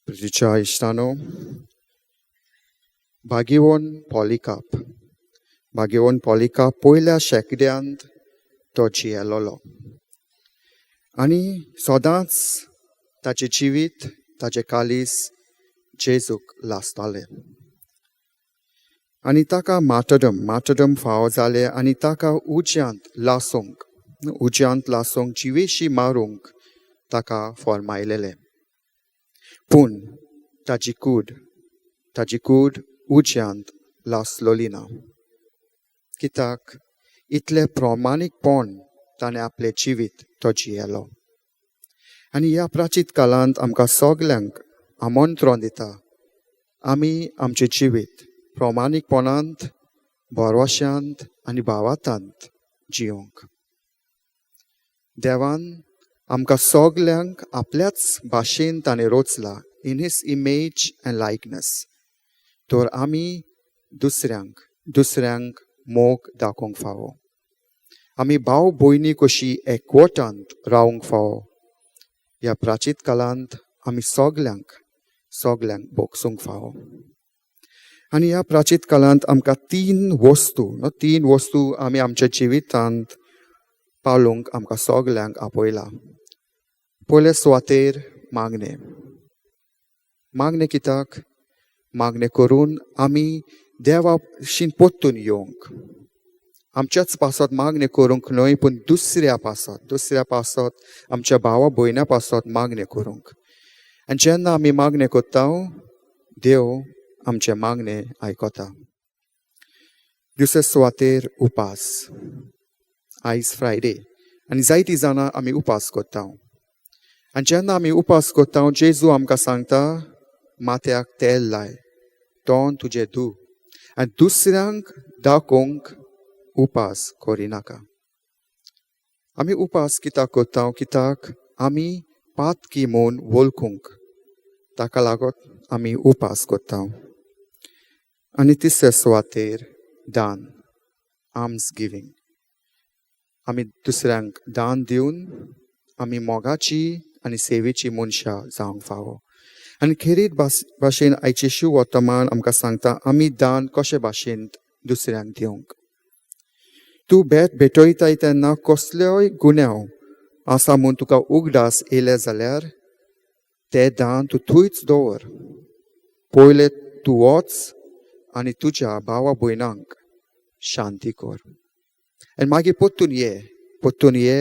प्रितीच्या इश्टानो, भाग्यवन पॉलिकाप, भाग्यवन पॉलिकाप पयल्या शेंकड्यांत तो जियेलोलो आनी सदांच ताचें जिवीत, ताचें कालीस जेजूक लासतालें आनी ताका मार्टरडम फावो जालें आनी ताका उज्यांत लासूंक, उज्यांत लासूंक, जिवेशी मारूंक ताका फर्मायलेलें. पूण ताजी कूड उज्यांत लासलोली ना, कित्याक इतलें प्रमाणीकपण ताणें आपलें जिवीत तो जियेलो. आनी ह्या प्राचीत काळांत आमकां सगल्यांक आमंत्रण दिता, आमी आमचें जिवीत प्रमाणीकपणांत, भरवशांत आनी भावार्थांत जियोंक. देवान आमकां सगल्यांक आपल्याच भाशेन ताणें रचला, in his image and likeness. तर आमी दुसऱ्यांक मोग दाखोवंक फावो. आमी भाव भयणी कशी एकवटांत रावंक फावो. ह्या प्राचीत काळांत आमी सगल्यांक भोगसूंक फावो. आनी ह्या प्राचीत काळांत आमकां तीन वस्तू न्हू, तीन वस्तू आमी आमच्या जिवितांत पाळूंक आमकां सगल्यांक आपयला. पयले सुवातेर मागणें. मागणें कित्याक? मागणें करून आमी देवाशीन परतून येवंक. आमच्याच पासत मागणें करूंक न्हय, पूण दुसऱ्या पासत, आमच्या भावा भयणां पासत मागणें करूंक. आनी जेन्ना आमी मागणें करता, देव आमचें मागणें आयकता. दुसरे सुवातेर उपास. आयज फ्रायडे आनी जायतीं जाणां आमी उपास करता. आनी जेन्ना आमी उपास करता, जेजू आमकां सांगता, माथ्याक तेल लाय, तोंड तुजें धू आनी दुसऱ्यांक दाखोवंक उपास करिनाका. आमी उपास कित्याक करता? कित्याक आमी पातकी म्हूण वळखूंक, ताका लागून आमी उपास करता. आनी तिसरे सुवातेर दान, आल्म्स गिवींग. आमी दुसऱ्यांक दान दिवन आमी मोगाची आनी सेवेची मनशां जावंक फावो. आनी खेरीत भाशेन आयचे शिव वर्तमान आमकां सांगता, आमी दान कशे भाशेन दुसऱ्यांक दिवंक. तूं भेट भेटयताय तेन्ना कसल्योय गुन्यांव आसा म्हूण तुका उगडास येयले जाल्यार ते दान तूं थंयच दवर. पयले तूं वच आनी तुज्या भावा भयणांक शांती कर आनी मागीर परतून ये, परतून ये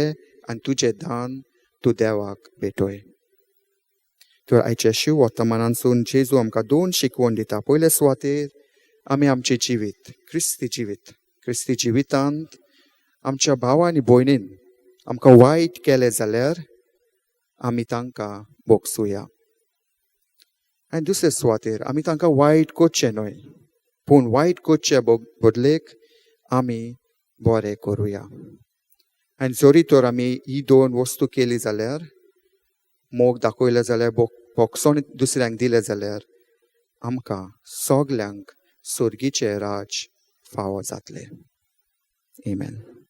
आनी तुजें दान तूं देवाक भेटय. तर आयच्या शिव वर्तमानांसून जेजू आमकां दोन शिकवण दिता. पयले सुवातेर आमी आमचें जिवीत क्रिस्ती जिवीत, क्रिस्ती जिवितांत आमच्या भाव आनी भयणीन आमकां वायट केलें जाल्यार आमी तांकां भोगसुया. आनी दुसरे सुवातेर आमी तांकां वायट करचें न्हय, पूण वायट करचे बदलेक आमी बरें करुया. आनी जरी तर आमी ही दोन वस्तू केली जाल्यार, मोग दाखयले जाल्यार, भोगसण दुसऱ्यांक दिलें जाल्यार, आमकां सगल्यांक सर्गीचें राज फावो जातलें. आमेन.